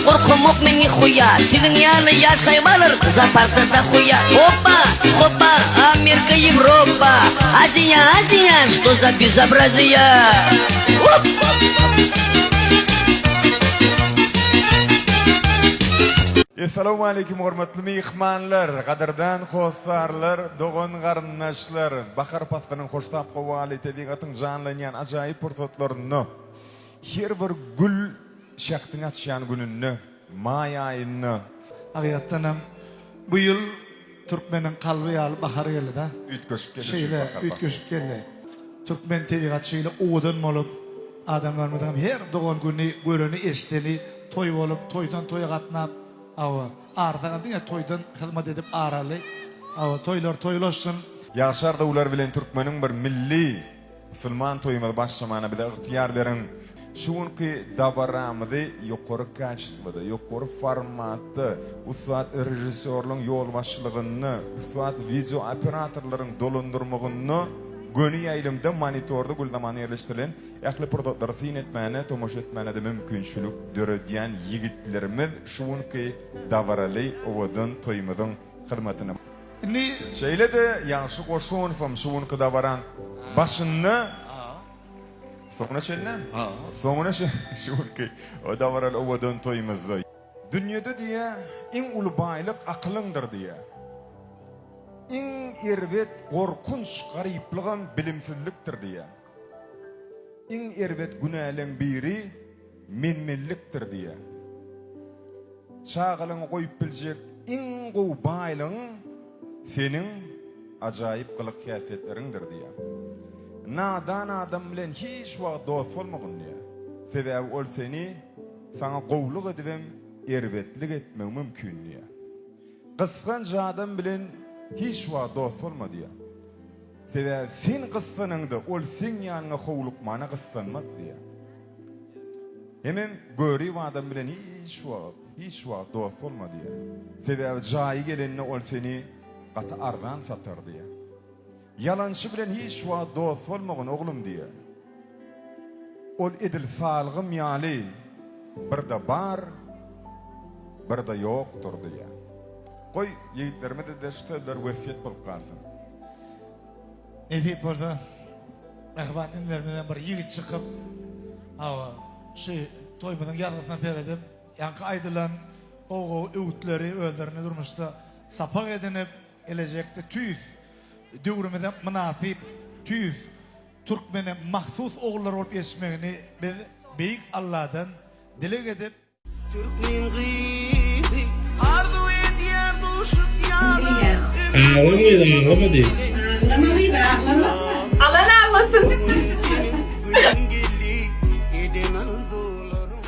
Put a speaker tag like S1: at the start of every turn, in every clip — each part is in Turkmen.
S1: Gorkamok men nihuýa Siziň ýaly ýaş haýwanlar Zooparkda dahuýa Opa, hopa, Amerika, Ýewropa Aziýa, Aziýa, što za bezobrazие Op!
S2: Essalawmaleýkim hormatly myhmanlar, gadyrdan hossarlar, dogan-garyndaşlar! Bahar paslynyň hoştap howaly, tebigatyň janlanýan ajaýyp pursatlarynda her bir gül şähdiňi açýan gününde, maý aýynda,
S3: Hakykatdan hem bu ýyl türkmeniň kalby ýaly bahar geldi-da.
S2: Üýtgeşik geldi şu
S3: Şeýle
S2: bahar pasly.
S3: üýtgeşik geldi. Türkmen tebigaty şeýle owadan bolup, adamlarymyzyň hem her dogan güni göreni, eşideni toý bolup, toýdan toýa gatnap, hawa, arsagam diňe toýdan hyzmat edip araly. Hawa, toýlar toýlaşsyn.
S2: Ýagşy arzuwlar bilen türkmeniň bir milli Musulman toýumyzy başlamana bize ygtyýar beriň. Şu günki dabaramyzy ýokary kaçestwoda, ýokary formatda, ussat režissýorlaryň ýolbaşçylygynda, ussat wideo operatorlaryň dolandyrmagynda göni ýaýlymda monitorda gülzamana ýerleşdirilen ähli pursatlara syn etmäne, tomaşa etmäne-de mümkinçilik döredýän ýigitlerimiz şu günki dabaraly owadan toýumyzyň hyzmatyna.
S3: Indi.
S2: Şeýle-de Ýagşy Goşunowam şu günki dabaraň başynda, soňuna çenlem? Soňuna çenli şu günki dabaraly owadan toýumyzda. Dünýede diýýä, iň uly baýlyk akylyňdyr diýýä. Iň erbet, gorkunç garyplygam bilimsizlikdir diýýä. Iň erbet günäleň biri menmenlikdir diýýär. Çagalygyňa goýup biljek iň gowy baýlygyň seniň ajaýyp gylyk-häsiýetleriňdir diýýär. Nadan adam bilen hiç wagt dost bolmagyn diýýär. Sebäbi ol seni saňa gowulyk edibem erbetlik etmegi mümkin diýýär. Gysganç adam bilen hiç wagt dost bolma diýýär. Sebäbi sen gyssanaňda ol seň ýanyňa howlukmana gyssanmaz diýýär. Hemem görip adam bilen hiç wagt, hiç wagt dost bolma diýýär. Sebäbi jaýy gelende ol seni gaty arzan satar diýýär. Ýalançy bilen hiç wagt dost bolmagyn oglum diýýär. Ol edil salgym ýaly birde bar, birde ýokdur diýýär. Goý, ýigitlerimize-de şu sözler wesýet bolup galsyn.
S3: Nesip bolsa, mähriban inilerimizden bir ýigit çykyp, hawa, şu toýumyzyň ýazgysyna seredip, ýaňky aýdylan gowy-gowy öwütleri özlerine durmuşda sapak edinip, gelejekde tüýs döwrümize mynasyp, tüýs türkmene mahsus ogullar bolup ýetişmegini biz Beýik Alladan dileg edip,
S4: Türkmen gyzy arzuw edýär duşup ýara
S5: Aglama gyz aglama diý.
S6: Aglama gyz aglama.
S7: Alan aglasyn.
S4: Seniň günüň geldi eden arzuwlaryň.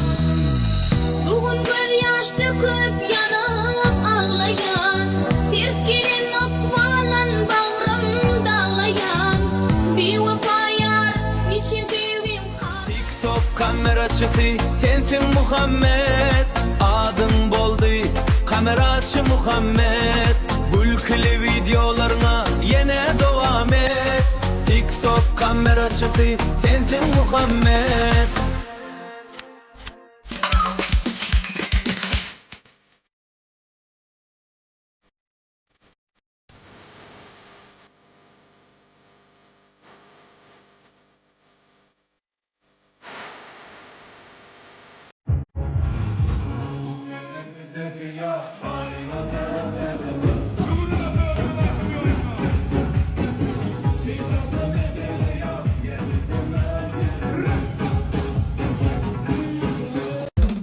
S8: Bu gün göz ýaş döküp ýanyp aglaýan Ters gelen ykbalan bagrym daglaýan Biwepa ýar niçin söýgim
S4: Tik tok kameraçysy sensiň Muhammet Adyň boldy kameraçy Muhammet Gülkili wideolarňa ýene dowam et Tik tok kameraçysy sensiň Muhammet.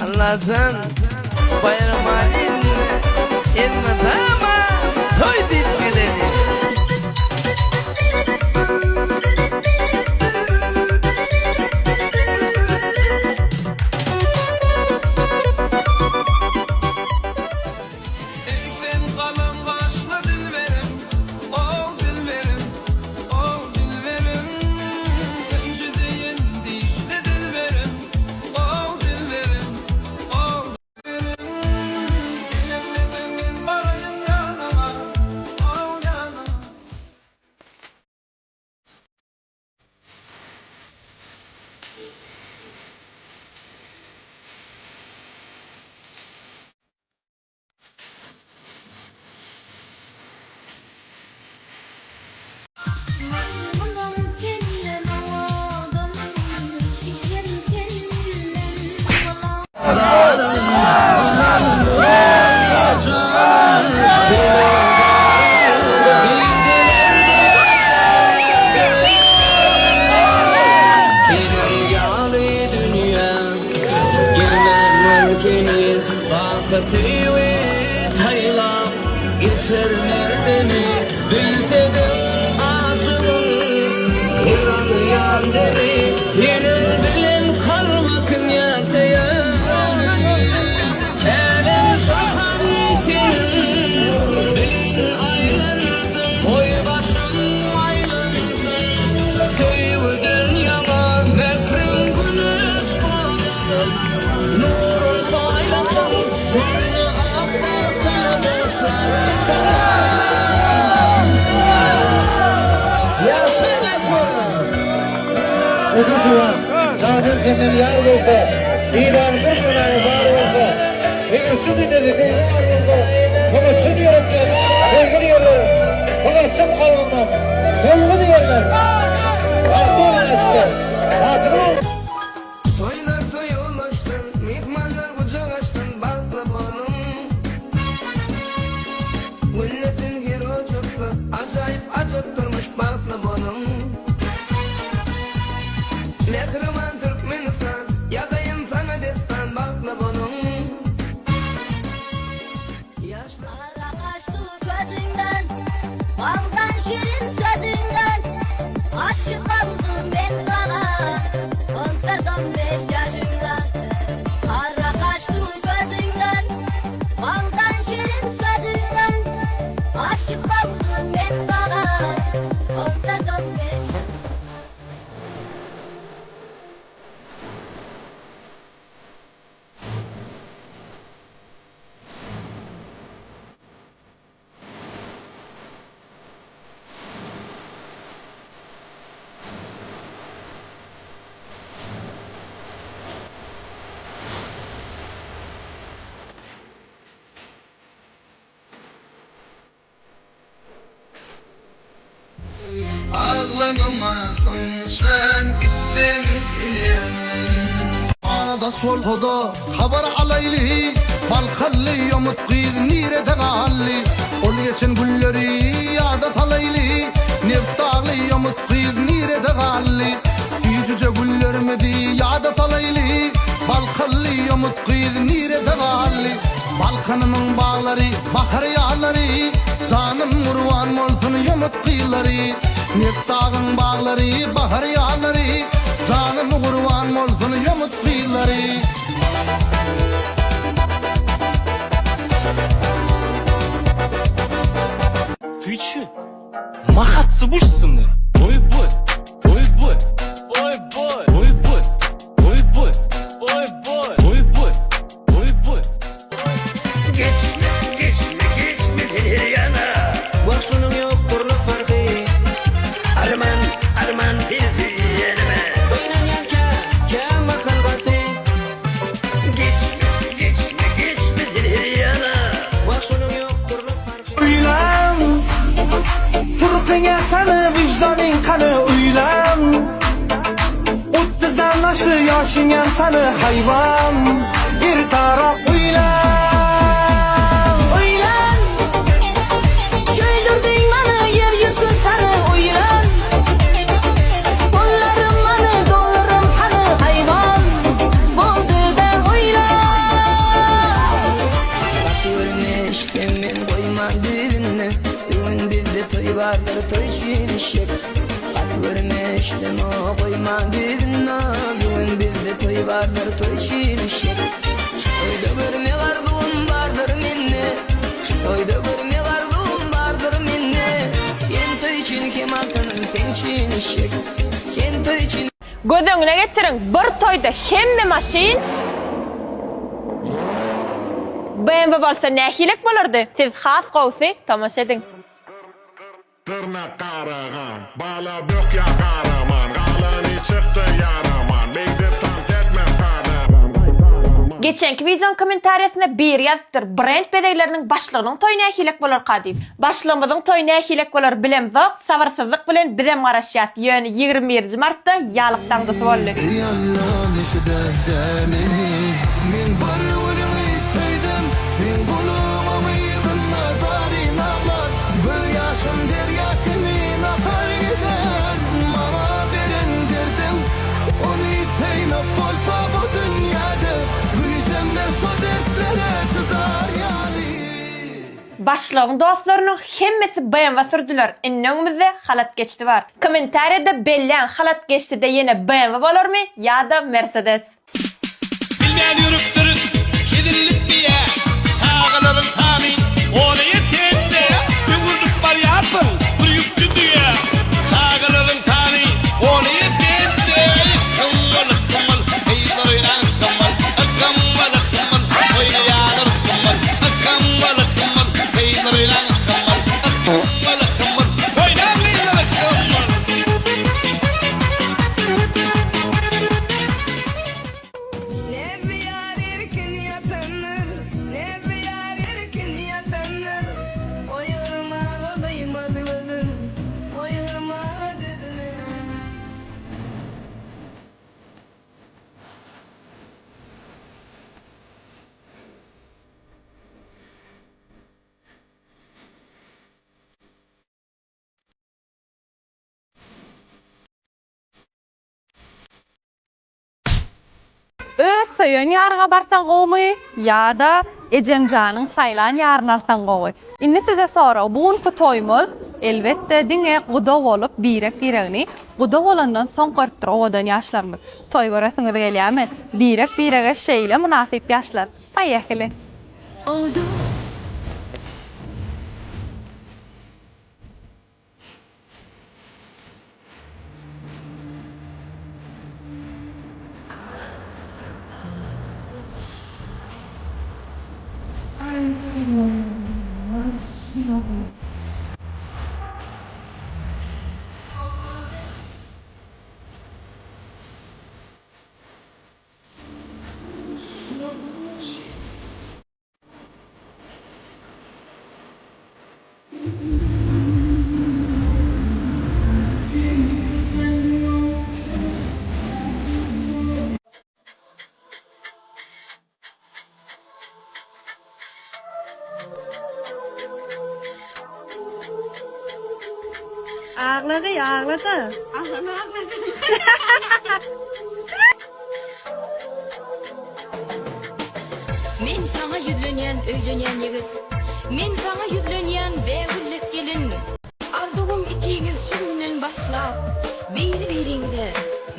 S1: Allajan Baýramaly elmydama toý diýip geleli.
S4: Eý sen galam gaşly dilberim, ol dilberim, ol dilberim, Hünji deýin dişli dilberim, ol dilberim, ol dilberim. Geçer merdemi Bilsedim aşygym Her an ýan demi Seniň bilen kalba kim ýaşaýar Älem jahan seniň Bilen aýlansyn Goý başym aýlansyn Söýgüden ýaňa mähriň güneş bolar Nurun paýlasyn şunda ak tagta Toýlar toýa ulaşsyn, myhmanlar gujak açsyn, bagtly boluň. Güllesin her ojakda, ajaýyp ajap durmuş, bagtly boluň. Mähriban Türkmenistan, ýazaýyn saňa dessan, bagtly boluň.
S8: Gara gaşly gözüňden, Baldan şirin sözüňden, Aşyk boldum men saňa, On dört-on beş ýaşymda. Gara gaşly gözüňden, Baldan şirin sözüňden, Aşyk boldum men saňa, On dört-on beş ýaşymda.
S4: Aglamama sen gitdin bilýän.
S7: Aradaş bolsa-da habar alaýly, Balkanly ýomut gyz nirede galdy? Ol geçen günleri ýada salaýly, Nebtdagly ýomut gyz nirede galdy? Süýjüje günlerimizi ýada salaýly, Balkanly ýomut gyz nirede galdy? Balkanymyň baglary, bahar ýazlary, Janym gurban bolsun ýomut gyzlary. Nebtdagyň baglary, bahar ýazlary, Janym gurban bolsun ýomut gyzlary.
S9: Ты че? Махаться будешь со мной? Ой бой, ой бой, ой бой, ой бой, ой бой, ой бой, ой бой, ой бой.
S1: Geçme, geçme, geçme sen her ýana.
S4: Wah şunuň ýokdurla parhy.
S1: Arman, arman seni söýenime.
S4: Gynanýan kä, kä mahal gaty.
S1: Geçme, geçme, geçme sen her ýana.
S4: Wah şunuň ýokdurla parhy.
S10: Uylan Turqingga qani vijdoning qani uylan O'ttizdan oshdi yoshing ham sani hayvon Ertaroq uylan
S8: Uylan Köýdürdiň many ýer ýüzün sany Uylan Pullarim many dollarym hany Haýwan boldy-da uylan.
S4: Gaty görme işde men goýman düýbünde Bu gün bizde toý bardyr toý üçin işek Gaty görme işde mo goýman düýbünde Bu gün bizde toý bardyr toý üçin işek Şu toýda görmek arzuwym bardyr mende Şu toýda görmek arzuwym bardyr mende Hem toý üçin hem altynym seň üçin işek Hem toý üçin
S11: Göz öňüne getiriň, bir toýda hemme maşyn BMW bolsa nähilek bolardy? Siz has gowusy tomaşa ediň.
S12: Dyrnak garagan, bala bökýär garaman, Galany çykdy ýaraman, Beýdip tans etmek gadagan, gaýtalaman.
S11: Geçenki wideoň kommentariýasynda biri ýazypdyr, brend bezegleriniň başlygynyň toýy nähilek bolarka diýip. Başlygymyzyň toýy nähilek bolar bilemzok, sabyrsyzlyk bilen bizem garaşýas, ýöne 21-nji martda ýalyk daňdysy boldy.
S4: Eý Allam eşidäýdä meni Men bir gülüňi söýdüm Seň guluňyň yzynda zaryn aglap Göz ýaşym derýa kimin akar gider Maňa beren derdiň Ony söýmek bolsa bu dünýäde Güýjem ber şo dertlere çydar ýaly.
S11: Başlygyň dostlarynyň hemmesi BMW sürdüler, indi öňümizde halat geçdi bar. Kommentariýada belläň halat geçdide ýene BMW bolarmy ýa-da Mercedes.
S13: Bilmän ýörüpdiris hezillik diýä Çagalaryň sany ona ýetende Öwrülip barýarsyň bir ýükçi düýä Çagalaryň sany ona ýetende Ykgymmal ykgymmal gyzlar oýnaň ykgymmal Ykgymmal ykgymmal oýnaýarlar ykgymmal Ykgymmal ykgymmal gyzlar oýnaň ykgymmal Ykgymmal ykgymmal oýnaň gyzlar ykgymmal.
S4: Ne bir ýar erkin ýatandyr, Ne bir ýar erkin ýatandyr, Oýurmaga gyýmaz gözün, Oýurmaga düzümi.
S14: Öz söýen ýaryňa barsaň gowumy ýa-da ejeňjanyň saýlan ýaryny alsaň gowy? Indi size sorag, bu günki toýumyz elbetde diňe guda bolup birek-biregini guda bolandan soň görüpdir owadan ýaşlarymyz. Toý göresiňiz gelýärmi? Birek-birege şeýle mynasyp ýaşlar. Poýehili.
S15: Agla gyý, agla-da.
S8: Men saňa ýüzlenýän öýlenýän ýigit, Men saňa ýüzlenýän bägüllek gelin. Arzuwym ikiňiz şu günden başlap, Biri-biriňize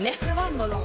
S8: mähriban boluň.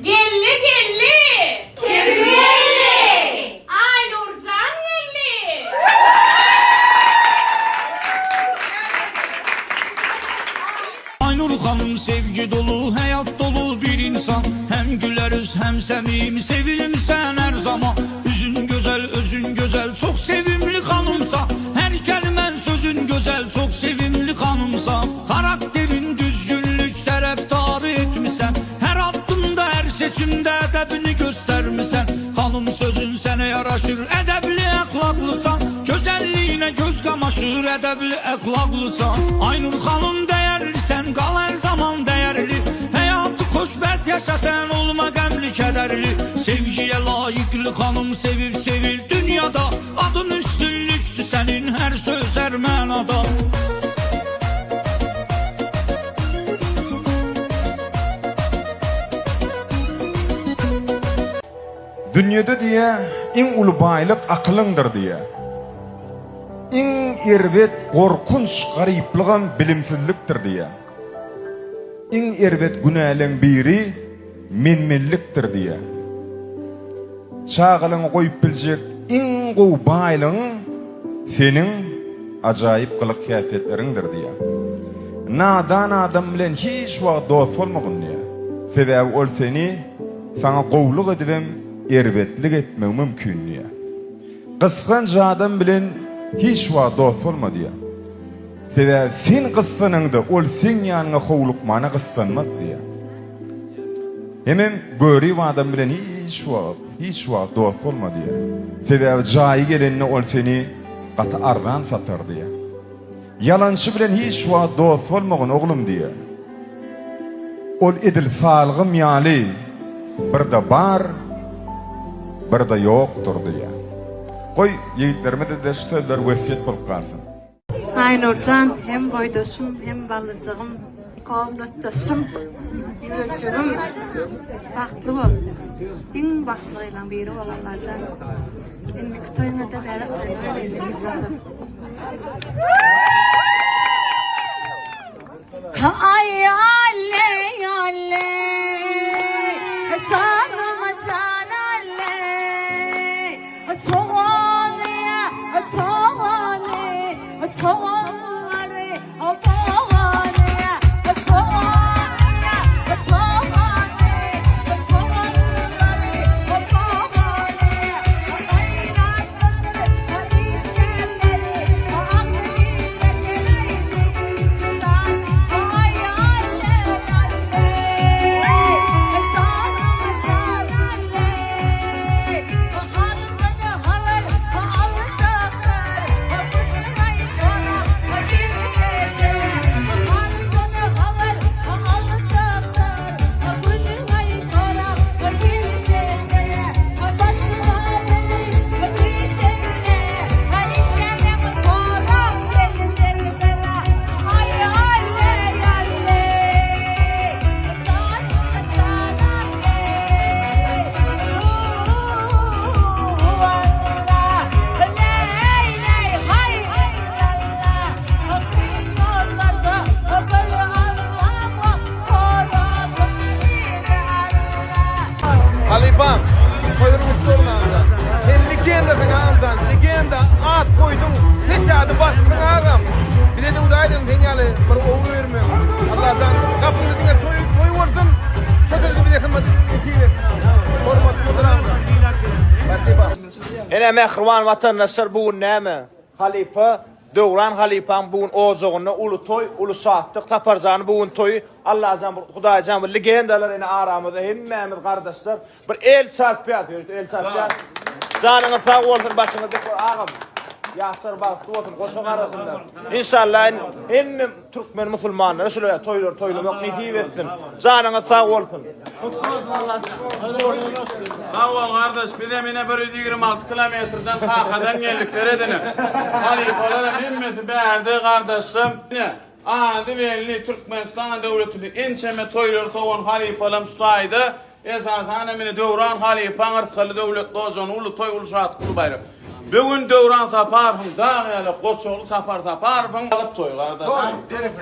S15: Geldi geldi! Kim geldi? Aýnurjan geldi!
S13: Aynur hanım sevgi dolu, həyat dolu bir insan Hem güleriz hem samimi sevilimsen her zaman Üzün güzel, özün güzel, çok sevimli hanımsa Her kelimen sözün güzel, çok sevimli hanımsa Karakterin düzgünlük taraftarı etmişsen Her addımda, her seçimde edebini göstermişsen Hanım sözün sənə yaraşır, edebli əxlaqlısan Gözəlliğine göz qamaşır, edebli əxlaqlısan Aynur xanım dəyərlisən, qal hər zaman dəyərli Həyatı. Xoşbəxt yaşa sən olma qəmli kədərli Sevgiyə layiqli xanım sevib sevil dünyada Adın üstünlükdür sənin hər söz hər mənada
S2: Dünýede diýýä, iň uly baýlyk akylyňdyr diýýä. Iň erbet, gorkunç garyplygam bilimsizlikdir diýýä. Iň erbet günäleň biri men-menlikdir diýýä. Çagalygyňa goýup biljek iň gowy baýlygyň seniň ajaýyp gylyk-häsiýetleriňdir diýýär. Nadan adam bilen hiç wagt dost bolmagyn diýýär. Sebäbi ol seni saňa gowulyk edibem erbetlik etmegi mümkin diýýär. Gysganç adam bilen hiç wagt dost bolma diýýär. Sebäbi sen gyssanaňda ol seň ýanyňa howlukmana gyssanmaz diýýär. Hemem görip adam bilen hiç wagt, hiç wagt dost bolma diýýär. Sebäbi jaýy gelende ol seni gaty arzan satar diýýär. Ýalançy bilen hiç wagt dost bolmagyn oglum diýýär. Ol edil salgym ýaly birde bar, birde ýokdur diýýär. Goý, ýigitlerimize-de şu sözler wesýet bolup galsyn.
S15: Aýnurjan hem boýdaşym hem ballyjygym komnatdaşym ýürejigim bagtly bol iň bagtly gyzlaň biri bol Allajan indiki toýuňada bäbek toýuna geleýin nesip bolsa.
S8: Aý alley alley Janym jan alley Sogany sogany Soganlary bogany Sogany sogany Soganlary bogany Gaýratlydyr işgärleri
S16: Halypam, toýuň gutly bolsun agam. Sen legendasyň agam, legenda at goýduň, peçady basdyň agam. Bize-de Hudaýdan sen ýaly bir ogul bermegin. Allajan gapyňda diňe toý toý bolsun. Şo sözde bize hymmat nesip etsin agam. Hormatly bolsun agam. Spasiba.
S17: Ene mähriban watandaşlar bu gün näme? Halypa Döwran halypaň bu gün ojagynda uly toý, uly şatlyk, Saparjanyň bu gün toýy, Allajan bir Hudaýjan bir legendalar ene aramyzda hemmämiz gardaşlar bir el çarpýas ýörite el çarpýas. Janyňyz sag bolsun başyňyz dik bolsun agam. Ýaşlar bagtly bolsun goşa garasynlar. Inşallah hemme Türkmen musulmanlara şular ýaly toýlary toýlamak nesip etsin. Janyňyz sag bolsun.
S16: Sag bol gardaş bizem ine 126 kilometrden kakadan geldik seret ine. Halypalaram hemmesi bärde gardaşlarym. Ine ady belli Türkmenistan döwletini ençeme toýlary sowan halypalam şu taýda. Esasanam ine Döwran halypaň yrsgally döwletli ojagyny uly toý uly şatlyk uly baýram. Bu gün Döwran Saparowyň dag ýaly goçogly Sapar Saparowyň alyp toý gardaş.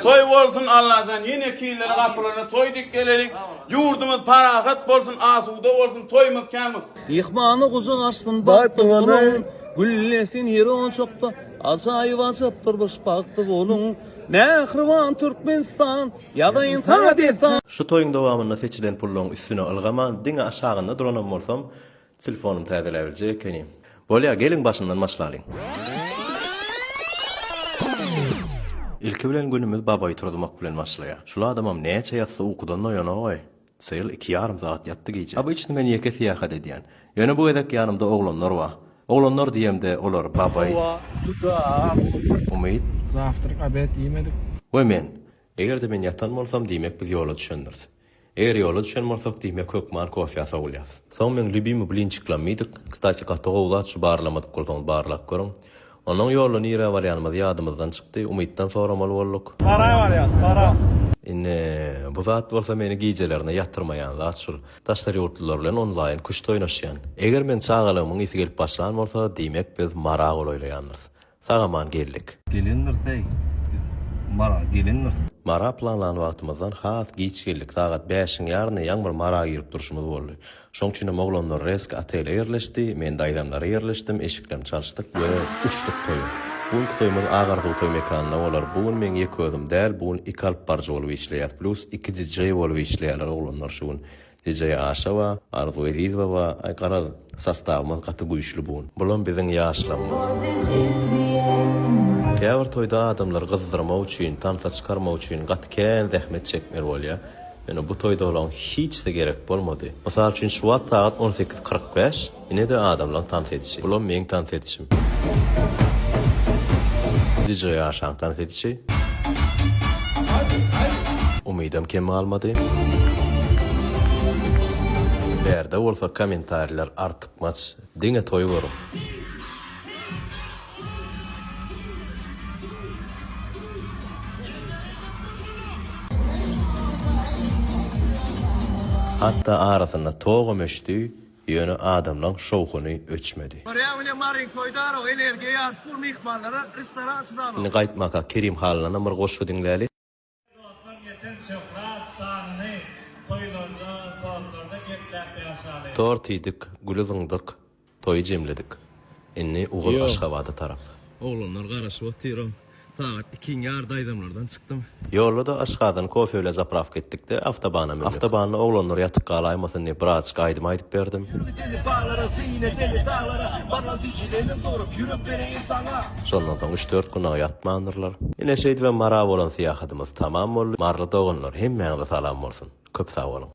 S16: Toý bolsun Allajan ýene iki ýyllara gapylaryna toý dik geleliň. Ýurdumyz parahat bolsun asuda bolsun toýumyz kän bolsun.
S18: Myhmana gujak açsyn bagtly boluň, Güllesin her ojakda ajaýyp ajap durmuş bagtly boluň, Mähriban Türkmenistan, Ýazaýyn saňa dessan.
S19: Şu toýuň dowamynda seçilen pullaň üstüne ylgaman, diňe aşagynda duranam bolsam, telefonym täzeläbiljek ekenim. Bolýa, geliň başyndan başlalyň. Ilki bilen günümiz babaýy turuzmak bilen başlaýar. Şul adamam näçe ýatsa ukudan doýanok-aý. Sel iki ýarym sagat ýatdy gije. Obyçny men ýeke syýahat edýän. Ýöne bu gezek ýanymda oglanlar bar. Oglanlar diýemde olar Babaý, Umyt.
S5: Zawtrak, obed iýmedik.
S19: We men. Eger-de men ýatan bolsam diýmek biz ýola düşendiris. Eger ýola düşen bolsak, diýmek hökman kofýa sowulýas. Soň meň lýubimy blinçiklammy iýdik. Kstati gaty gowy zat şu barlamadyk bolsaňyz barlap görüň. Onnoň ýolda nirä barýanymyz ýadymyzdan çykdy, Umytdan soramaly bolduk.
S10: Mara barýas, Mara.
S19: Indi bu zat bolsa meni gijelerine ýatyrmaýan zat şul. Daşary ýurtlular bilen onlaýn küşt oýnaşýan. Eger meň çagalygymyň ysy gelip başlan bolsa, diýmek biz Mara golaýlaýandyrys. Sag-aman geldik.
S18: Gelendiris-eý, biz Mara gelendiris.
S19: Mara planlan wagtymyzdan has giç geldik, sagat bäşiň ýaryny ýaňy bir Mara girip durşumyz boldy. Şoň üçinem oglanlar resk otele ýerleşdi, men daýzamlara ýerleşdim, eşiklerimi çalyşdyk we uçduk toýa. Bu günki toýumyz Ak Arzuw toý mekanynda bolar. Bu gün meň ýeke özüm däl, bu gün iki alyp baryjy bolup işleýäs, plus iki DJ bolup işleýärler oglanlar şu gün. DJ Aşa bar, Arzuw Ezizowa bar, aý garaz sostawymyz gaty güýçli bu gün. Bulam biziň ýaşlygymyz. Käbir toýda adamlary gyzdyrmak üçin, tansa çykarmak üçin gaty kän zähmet çekmeli bolýar. Ýöne bu toýda olaň hiçsi gerek bolmady. Mysal üçin şu wagt sagat 18 45, ine-de adamlaň tans edişi. Bulam meň tans edişim. DJ Aşaň tans edişi. Umydam kem galmady. Bärde bolsa kommentariler artykmaç, diňe toý görüň. Hatda arasynda togam öçdi, ýöne adamlaň şowhuny öçmedi.
S10: Barýan bilen Maryň toýdarow energiýa ýaryp dur myhmanlara restoran çydanok.
S19: Indi gaýtmaka Kerim Halyndanam bir goşgy diňläli.
S5: Dostlaň ýeten şöhrat şanyny toýlarda, tozlarda gepläp ýaşaly.
S19: Tort iýdik, güli zyňdyk, toýy jemledik. Indi ugur Aşgabada tarap.
S18: Oglanlar garaşyp otyram. Sagat ikiň ýary daýzamlardan çykdym.
S19: Ýolda-da Aşgadan kofe bile zaprawka etdik-de, awtobana mündük. Awtobanda oglanlar ýatyp galaýmasyn diýip birazjyk aýdym aýdyp berdim.
S10: Deli baglara syn edeli daglara Barlan süýjülenim sorup ýürek bereýin saňa.
S19: Şondan soň üç-dört gün dagy ýatmandyrlar. Ine şeýdibem Mara bolan syýahatymyz tamam boldy. Maryly doganlar hemmäňize salam bolsun. Köp sag boluň.